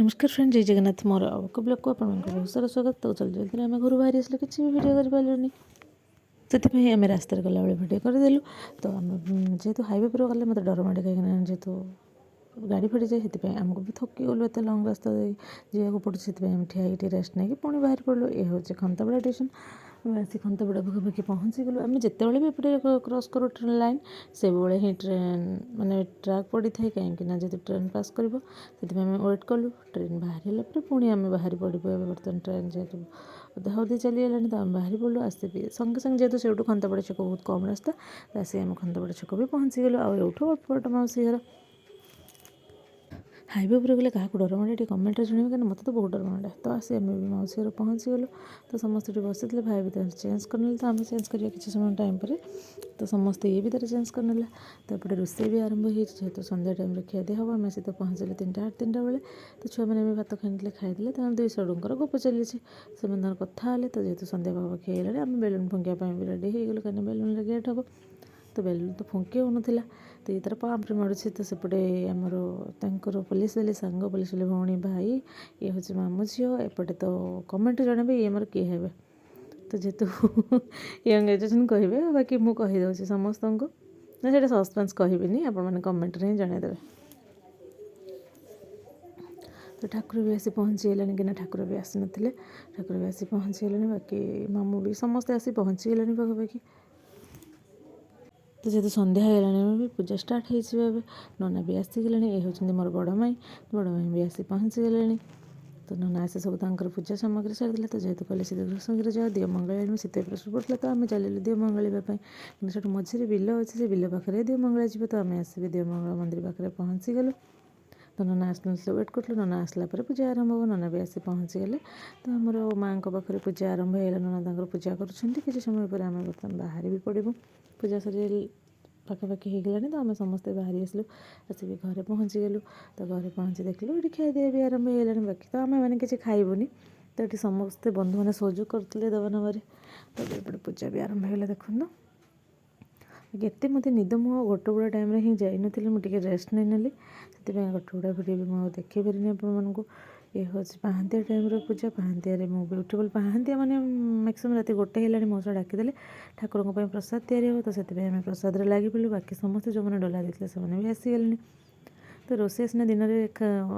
ନମସ୍କାର ଫ୍ରେଣ୍ଡ, ଜୟ ଜଗନ୍ନାଥ। ମୋର ଆଉ ଏକ ବ୍ଲଗ୍କୁ ଆପଣମାନଙ୍କୁ ବହୁତ ସାରା ସ୍ୱାଗତ। ତ ଜଲ୍ଦି ଜଲ୍ଦିରେ ଆମେ ଘରୁ ବାହାରି ଆସିଲୁ। କିଛି ବି ଭିଡ଼ିଓ କରିପାରିଲୁନି, ସେଥିପାଇଁ ଆମେ ରାସ୍ତାରେ ଗଲାବେଳେ ଭିଡ଼ିଓ କରିଦେଲୁ। ତ ଆମେ ଯେହେତୁ ହାଇୱେ ଉପରେ ଗଲେ ମୋତେ ଡର ମାଡ଼େ, କାହିଁକିନା ଯେହେତୁ ଗାଡ଼ି ଫାଡ଼ି ଯାଏ, ସେଥିପାଇଁ ଆମକୁ ବି ଥକି ଗଲୁ। ଏତେ ଲଙ୍ଗ୍ ରାସ୍ତା ଦେଇ ଯିବାକୁ ପଡ଼ୁଛି। ସେଥିପାଇଁ ଆମେ ଠିଆ ହେଇକି ଟିକେ ରେଷ୍ଟ ନେଇକି ପୁଣି ବାହାରି ପଡ଼ିଲୁ। ଏ ହେଉଛି ଖନ୍ତାପଡ଼ା ଷ୍ଟେସନ୍। ଆମେ ଆସି ଖନ୍ତାପଡ଼ା ପାଖାପାଖି ପହଞ୍ଚିଗଲୁ। ଆମେ ଯେତେବେଳେ ବି ଏପଟେ କ୍ରସ୍ କରୁ ଟ୍ରେନ୍ ଲାଇନ୍, ସେବେଳେ ହିଁ ଟ୍ରେନ୍ ମାନେ ଟ୍ରାକ୍ ପଡ଼ିଥାଏ, କାହିଁକି ନା ଯେହେତୁ ଟ୍ରେନ୍ ପାସ୍ କରିବ, ସେଥିପାଇଁ ଆମେ ୱେଟ୍ କଲୁ। ଟ୍ରେନ୍ ବାହାରିଲା ପରେ ପୁଣି ଆମେ ବାହାରି ପଡ଼ିବୁ। ଏବେ ବର୍ତ୍ତମାନ ଟ୍ରେନ୍ ଯେହେତୁ ଅଧା ଅଧି ଚାଲିଗଲାଣି, ତ ଆମେ ବାହାରି ପଡ଼ିଲୁ ଆସିବି ସଙ୍ଗେ ସଙ୍ଗେ। ଯେହେତୁ ସେଇଠୁ ଖନ୍ତାପଡ଼ା ଛକ ବହୁତ କମ୍ ରାସ୍ତା, ତ ଆସି ଆମେ ଖନ୍ତାପଡ଼ା ଛକ ବି ପହଞ୍ଚିଗଲୁ। ଆଉ ଏଇଠୁ ଅଳ୍ପ ବାଟ ମାଉସୀ ଘର। ହାଇୱେ ଉପରେ ଗଲେ କାହାକୁ ଡର ମାଡ଼େ, ଟିକେ କମେଣ୍ଟରେ ଜଣାଇବେ, କାହିଁକିନା ମୋତେ ତ ବହୁତ ଡର ମାଡ଼େ। ତ ଆସି ଆମେ ବି ମାଉସୀ ଘରେ ପହଞ୍ଚିଗଲୁ। ତ ସମସ୍ତେ ଏଠି ବସିଥିଲେ। ଭାଇ ବି ତାର ଚେଞ୍ଜ କରିନେଲେ, ତ ଆମେ ଚେଞ୍ଜ କରିବା କିଛି ସମୟ ଟାଇମ୍ ପରେ। ତ ସମସ୍ତେ, ଇଏ ବି ତାର ଚେଞ୍ଜ କରିନେଲା। ତ ଏପଟେ ରୋଷେଇ ବି ଆରମ୍ଭ ହେଇଛି, ଯେହେତୁ ସନ୍ଧ୍ୟା ଟାଇମ୍ରେ ଖିଆ ହେବ। ଆମେ ଆସି ତ ପହଞ୍ଚିଲେ 3ଟା 3:30 ବେଳେ। ତ ଛୁଆମାନେ ବି ଭାତ ଖାଇନଥିଲେ, ଖାଇଦେଲେ। ତାଙ୍କର ଦୁଇ ସଡ଼ୁଙ୍କର ଗପ ଚାଲିଛି, ସେମାନେ ତାଙ୍କର କଥା ହେଲେ। ତ ଯେହେତୁ ସନ୍ଧ୍ୟା ପାଖାପାଖି ହେଇଗଲାଣି, ଆମେ ବେଲୁନ୍ ଫୁଙ୍କିବା ପାଇଁ ବି ରେଡ଼ି ହେଇଗଲୁ, କାହିଁକିନା ବେଲୁନ୍ରେ ଗେଟ୍ ହେବ। ତ ବେଲୁନ୍ ତ ଫୁଙ୍କି ହେଉନଥିଲା, ତ ଇଏ ତାର ପାମ୍ପରେ ମାରୁଛି। ତ ସେପଟେ ଆମର ତାଙ୍କର ପୋଲିସ ବାଲି ସାଙ୍ଗ, ପୋଲିସ ବାଲି ଭଉଣୀ, ଭାଇ, ଇଏ ହେଉଛି ମାମୁଁ ଝିଅ। ଏପଟେ ତ କମେଣ୍ଟ ଜଣେଇବେ ଇଏ ଆମର କିଏ ହେବେ। ତ ଯେହେତୁ ୟଙ୍ଗ ଏଜ୍ ଅଛନ୍ତି କହିବେ, ବାକି ମୁଁ କହିଦେଉଛି ସମସ୍ତଙ୍କୁ ନା, ସେଇଟା ସସ୍ପେନ୍ସ, କହିବିନି। ଆପଣମାନେ କମେଣ୍ଟରେ ହିଁ ଜଣାଇଦେବେ। ତ ଠାକୁର ବି ଆସି ପହଞ୍ଚିଗଲେଣି କି ନା, ଠାକୁର ବି ଆସିନଥିଲେ। ଠାକୁର ବି ଆସି ପହଞ୍ଚିଗଲେଣି, ବାକି ମାମୁଁ ବି ସମସ୍ତେ ଆସି ପହଞ୍ଚିଗଲେଣି ପାଖାପାଖି। ତ ଯେହେତୁ ସନ୍ଧ୍ୟା ହେଇଗଲାଣି ବି, ପୂଜା ଷ୍ଟାର୍ଟ ହେଇଯିବ ଏବେ। ନନା ବି ଆସିଗଲେଣି। ଏ ହେଉଛନ୍ତି ମୋର ବଡ଼ ମାଇଁ। ବଡ଼ ମାଇଁ ବି ଆସି ପହଞ୍ଚିଗଲେଣି। ତ ନନା ଆସି ସବୁ ତାଙ୍କର ପୂଜା ସାମଗ୍ରୀ ସାରିଦେଲେ। ତ ଯେହେତୁ କହିଲେ ଶୀଘ୍ର ଶୀଘ୍ର ଯାଅ, ଦିଅ ମଙ୍ଗଳା, ଶୀତ ପ୍ରସବ ପଡ଼ୁଥିଲା। ତ ଆମେ ଚାଲିଲୁ ଦିଅ ମଙ୍ଗଳିବା ପାଇଁ, କିନ୍ତୁ ସେଠୁ ମଝିରେ ବିଲ ଅଛି, ସେ ବିଲ ପାଖରେ ଦିଅ ମଙ୍ଗଳା ଯିବ। ତ ଆମେ ଆସିବି ଦିଅ ମଙ୍ଗଳା ମନ୍ଦିର ପାଖରେ ପହଞ୍ଚିଗଲୁ। ତ ନନା ଆସିନଥିଲେ, ୱେଟ୍ କରୁଥିଲୁ। ନନା ଆସିଲା ପରେ ପୂଜା ଆରମ୍ଭ ହେବ। ନନା ବି ଆସି ପହଞ୍ଚିଗଲେ। ତ ଆମର ମାଆଙ୍କ ପାଖରେ ପୂଜା ଆରମ୍ଭ ହେଇଗଲା। ନନା ତାଙ୍କର ପୂଜା କରୁଛନ୍ତି। କିଛି ସମୟ ପରେ ଆମେ ବର୍ତ୍ତମାନ ବାହାରି ବି ପଡ଼ିବୁ। ପୂଜା ସରି ପାଖାପାଖି ହେଇଗଲାଣି, ତ ଆମେ ସମସ୍ତେ ବାହାରି ଆସିଲୁ। ଆସିକି ଘରେ ପହଞ୍ଚିଗଲୁ। ତ ଘରେ ପହଞ୍ଚି ଦେଖିଲୁ ଏଠି ଖିଆ ପିଆ ବି ଆରମ୍ଭ ହେଇଗଲାଣି। ବାକି ତ ଆମେମାନେ କିଛି ଖାଇବୁନି। ତ ଏଠି ସମସ୍ତେ ବନ୍ଧୁମାନେ ସହଯୋଗ କରୁଥିଲେ ଦେବା ନେବାରେ। ତ ଏପଟେ ପୂଜା ବି ଆରମ୍ଭ ହେଇଗଲା, ଦେଖନ୍ତୁ। ଏତେ ମୋତେ ନିଦ, ମୁଁ ଆଉ ଗୋଟେ ଟାଇମ୍ରେ ହିଁ ଯାଇନଥିଲି, ମୁଁ ଟିକେ ରେଷ୍ଟ ନେଇନେଲି। ସେଥିପାଇଁ ଗୋଟେ ଗୁଡ଼ା ଭିଡ଼ିଓ ବି ମୁଁ ଆଉ ଦେଖେଇ ପାରିନି ଆପଣମାନଙ୍କୁ। ଏ ହେଉଛି ପାହାନ୍ତିଆ ଟାଇମ୍ର ପୂଜା। ପାହାନ୍ତିଆରେ ମୁଁ ବି ଉଠି ଗଲି। ପାହାନ୍ତିଆ ମାନେ ମ୍ୟାକ୍ସିମମ୍ ରାତି 1 ହେଲାଣି। ମଉସା ଡାକିଦେଲେ, ଠାକୁରଙ୍କ ପାଇଁ ପ୍ରସାଦ ତିଆରି ହେବ। ତ ସେଥିପାଇଁ ଆମେ ପ୍ରସାଦରେ ଲାଗିପଡ଼ିଲୁ। ବାକି ସମସ୍ତେ ଯେଉଁମାନେ ଡଲା ଦେଇଥିଲେ, ସେମାନେ ବି ଆସିଗଲେଣି। ତ ରୋଷେଇ ସିନା ଦିନରେ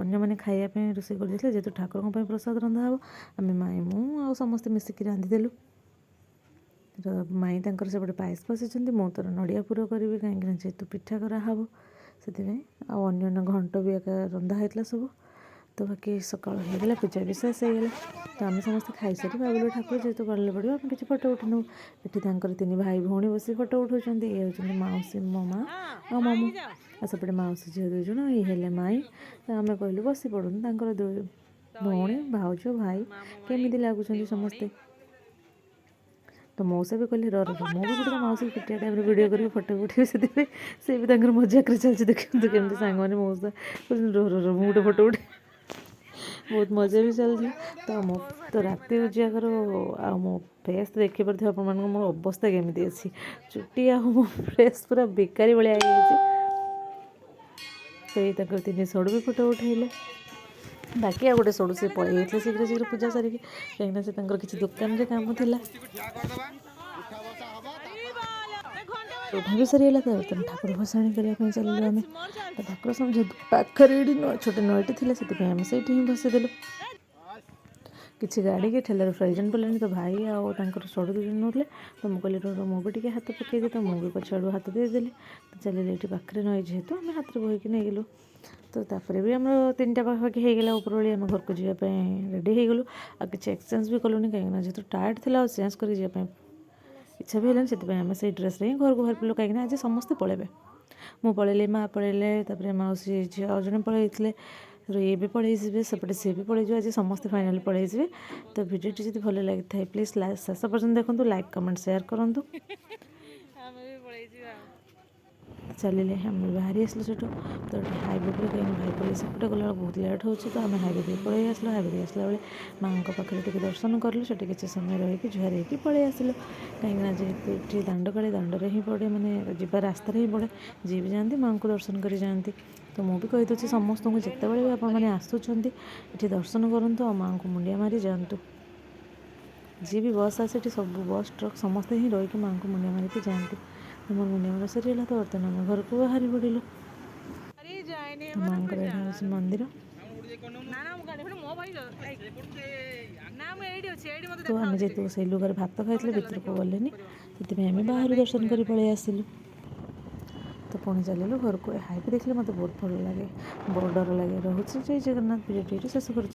ଅନ୍ୟମାନେ ଖାଇବା ପାଇଁ ରୋଷେଇ କରିଦେଇଥିଲେ, ଯେହେତୁ ଠାକୁରଙ୍କ ପାଇଁ ପ୍ରସାଦ ରନ୍ଧା ହେବ, ଆମେ ମାଇଁ, ମୁଁ ଆଉ ସମସ୍ତେ ମିଶିକି ରାନ୍ଧିଦେଲୁ। ତ ମାଇଁ ତାଙ୍କର ସେପଟେ ପାଏସ ବସେଇଛନ୍ତି, ମୁଁ ତୋର ନଡ଼ିଆ ପୁର କରିବି, କାହିଁକିନା ଯେହେତୁ ପିଠା କରାହେବ ସେଥିପାଇଁ। ଆଉ ଅନ୍ୟାନ୍ୟ ଘଣ୍ଟ ବି ଏକା ରନ୍ଧା ହେଇଥିଲା ସବୁ। ତ ବାକି ସକାଳ ହେଇଗଲା, ପୂଜା ବି ଶେଷ ହେଇଗଲା। ତ ଆମେ ସମସ୍ତେ ଖାଇସାରି ଭାବିଲୁ ଠାକୁର ଯେହେତୁ ପାଣିରେ ପଡ଼ିବ, ଆମେ କିଛି ଫଟୋ ଉଠେଇନେବୁ। ଏଠି ତାଙ୍କର ତିନି ଭାଇ ଭଉଣୀ ବସି ଫଟୋ ଉଠାଉଛନ୍ତି। ଇଏ ହେଉଛନ୍ତି ମାଉସୀ, ମୋ ମା ଆଉ ମାମୁଁ, ଆଉ ସେପଟେ ମାଉସୀ ଝିଅ ଦୁଇ ଜଣ, ଇଏ ହେଲେ ମାଇଁ। ତ ଆମେ କହିଲୁ ବସି ପଡ଼ନ୍ତୁ। ତାଙ୍କର ଦୁଇ ଭଉଣୀ, ଭାଉଜ, ଭାଇ କେମିତି ଲାଗୁଛନ୍ତି ସମସ୍ତେ। ତ ମଉସା ବି କହିଲେ, ର ର, ମୁଁ ବି ଗୋଟେ ମାଉସୀ ପିଟିଆ ଟାଇମ୍ରେ ଭିଡ଼ିଓ କରିବି, ଫଟୋ ଉଠେଇବି। ସେଥିପାଇଁ ସେ ବି ତାଙ୍କର ମଜାକରେ ଚାଲିଛି। ଦେଖନ୍ତୁ କେମିତି ସାଙ୍ଗମାନେ, ମଉସା କହୁଛନ୍ତି, ର ର ର, ମୁଁ ଗୋଟେ ଫଟୋ ଉଠେ। ବହୁତ ମଜା ବି ଚାଲିଛି। ତ ମୋ ତ ରାତି ଉଜାଗର, ଆଉ ମୋ ଫେସ୍ ଦେଖିପାରୁଥିବେ ଆପଣମାନଙ୍କୁ ମୋର ଅବସ୍ଥା କେମିତି ଅଛି। ଚୁଟି ଆଉ ମୋ ଫେସ୍ ପୁରା ବେକାରୀ ଭଳିଆ ହେଇଯାଇଛି। ସେଇ ତାଙ୍କର ତିନି ସଡ଼ୁ ବି ଫଟୋ ଉଠେଇଲେ। ବାକି ଆଉ ଗୋଟେ ସଡ଼ୁ ସେ ପଳେଇ ଯାଇଥିଲେ ଶୀଘ୍ର ଶୀଘ୍ର ପୂଜା ସାରିକି, କାହିଁକିନା ସେ ତାଙ୍କର କିଛି ଦୋକାନରେ କାମ ଥିଲା। ଉଠା ବି ସରିଗଲା। ତ ବର୍ତ୍ତମାନ ଠାକୁର ଭସାଣି କରିବା ପାଇଁ ଚାଲିଲୁ ଆମେ। ତ ଠାକୁର ସବୁ ଯେହେତୁ ପାଖରେ ଏଇଠି ଛୋଟ ନଈଟେ ଥିଲା, ସେଥିପାଇଁ ଆମେ ସେଇଠି ହିଁ ଭସେଇଦେଲୁ। କିଛି ଗାଡ଼ିକି ଠେଲାରେ ଫ୍ରାଇଜନ୍ ପଡ଼ିଲାଣି। ତ ଭାଇ ଆଉ ତାଙ୍କର ସଡ଼ୁ ଦୁଇ ଜଣ ନେଉଥିଲେ। ତ ମୁଁ କହିଲି, ରୁହ, ମୁଁ ବି ଟିକେ ହାତ ପକେଇଦିଏ। ତ ମୁଁ ବି ପଛଆଡ଼ୁ ହାତ ଦେଇଦେଲି। ତ ଚାଲିଲେ, ଏଇଠି ପାଖରେ ନଈ ଯେହେତୁ, ଆମେ ହାତରେ ବୋହିକି ନେଇଗଲୁ। ତ ତାପରେ ବି ଆମର 3ଟା ପାଖାପାଖି ହେଇଗଲା। ଉପରଓଳି ଆମେ ଘରକୁ ଯିବା ପାଇଁ ରେଡ଼ି ହେଇଗଲୁ। ଆଉ କିଛି ଏକ୍ସଚେଞ୍ଜ ବି କଲୁନି, କାହିଁକିନା ଯେହେତୁ ଟାୟାର୍ଡ଼ ଥିଲା ଆଉ ଚେଞ୍ଜ କରିକି ଯିବା ପାଇଁ ଇଚ୍ଛା ବି ହେଲାନି। ସେଥିପାଇଁ ଆମେ ସେଇ ଡ୍ରେସ୍ରେ ହିଁ ଘରକୁ ବାହାରି ପଡ଼ିଲୁ, କାହିଁକିନା ଆଜି ସମସ୍ତେ ପଳେଇବେ। ମୁଁ ପଳେଇଲି, ମା ପଳେଇଲେ, ତାପରେ ମାଉସୀ ଝିଅ ଆଉ ଜଣେ ପଳେଇଥିଲେ, ଇଏ ବି ପଳେଇଯିବେ, ସେପଟେ ସିଏ ବି ପଳେଇଯିବ। ଆଜି ସମସ୍ତେ ଫାଇନାଲି ପଳେଇଯିବେ। ତ ଭିଡ଼ିଓଟି ଯଦି ଭଲ ଲାଗିଥାଏ, ପ୍ଲିଜ୍ ଶେଷ ପର୍ଯ୍ୟନ୍ତ ଦେଖନ୍ତୁ, ଲାଇକ୍, କମେଣ୍ଟ, ସେୟାର କରନ୍ତୁ। ଆମେ ବି ପଳେଇଯିବା। ଚାଲିଲେ, ଆମେ ବାହାରି ଆସିଲୁ ସେଠୁ। ତ ଏଠି ହାଇୱେ ଉପରେ, କାହିଁକି ଭାଇ ପୋଲିସ ସେପଟେ ଗଲାବେଳକୁ ବହୁତ ଲେଟ୍ ହେଉଛି, ତ ଆମେ ହାଇୱେ ଦେଇ ପଳେଇ ଆସିଲୁ। ହାଇୱେ ଦେଇ ଆସିଲା ବେଳେ ମାଆଙ୍କ ପାଖରେ ଟିକେ ଦର୍ଶନ କଲୁ। ସେଠି କିଛି ସମୟ ରହିକି ଜୁହାର ହେଇକି ପଳେଇ ଆସିଲୁ, କାହିଁକିନା ଯେହେତୁ ଏଠି ଦାଣ୍ଡକାଳୀ ଦାଣ୍ଡରେ ହିଁ ପଡ଼େ, ମାନେ ଯିବା ରାସ୍ତାରେ ହିଁ ପଡ଼େ। ଯିଏ ବି ଯାଆନ୍ତି ମାଆଙ୍କୁ ଦର୍ଶନ କରି ଯାଆନ୍ତି। ତ ମୁଁ ବି କହିଦେଉଛି ସମସ୍ତଙ୍କୁ, ଯେତେବେଳେ ବି ଆପଣମାନେ ଆସୁଛନ୍ତି, ଏଠି ଦର୍ଶନ କରନ୍ତୁ ଆଉ ମାଆଙ୍କୁ ମୁଣ୍ଡିଆ ମାରି ଯାଆନ୍ତୁ। ଯିଏ ବି ବସ୍ ଆସେ ଏଠି, ସବୁ ବସ୍, ଟ୍ରକ୍ ସମସ୍ତେ ହିଁ ରହିକି ମାଆଙ୍କୁ ମୁଣ୍ଡିଆ ମାରିକି ଯାଆନ୍ତି। ତ ମୋର ମୁଣ୍ଡିଆ ମରା ସରିଗଲା, ତ ବର୍ତ୍ତମାନ ଆମେ ଘରକୁ ବାହାରି ପଡ଼ିଲୁ। ତ ମାଆଙ୍କର ଏଇଟା ହେଉଛି ମନ୍ଦିର। ନା ନା, ମୁଁ ଗାଡ଼ି ମୋ ଭାଇ ନା, ମୁଁ ଏଇଠି ଅଛି, ଏଇଠି ମୋତେ ତ ଆମେ ଯେହେତୁ ସେଇ ଲୁଗାରେ ଭାତ ଖାଇଥିଲେ, ଭିତରକୁ ଗଲେନି, ସେଥିପାଇଁ ଆମେ ବାହାରୁ ଦର୍ଶନ କରି ପଳେଇ ଆସିଲୁ। ତ ପୁଣି ଚାଲିଲୁ ଘରକୁ। ଏ ହାଇୱେ ଦେଖିଲେ ମୋତେ ବହୁତ ଭଲ ଲାଗେ, ବହୁତ ଡର ଲାଗେ। ରହୁଛି, ଜୟ ଜଗନ୍ନାଥ। ଭିଡ଼ିଓଟି ଏଇଠି ଶେଷ କରୁଛି।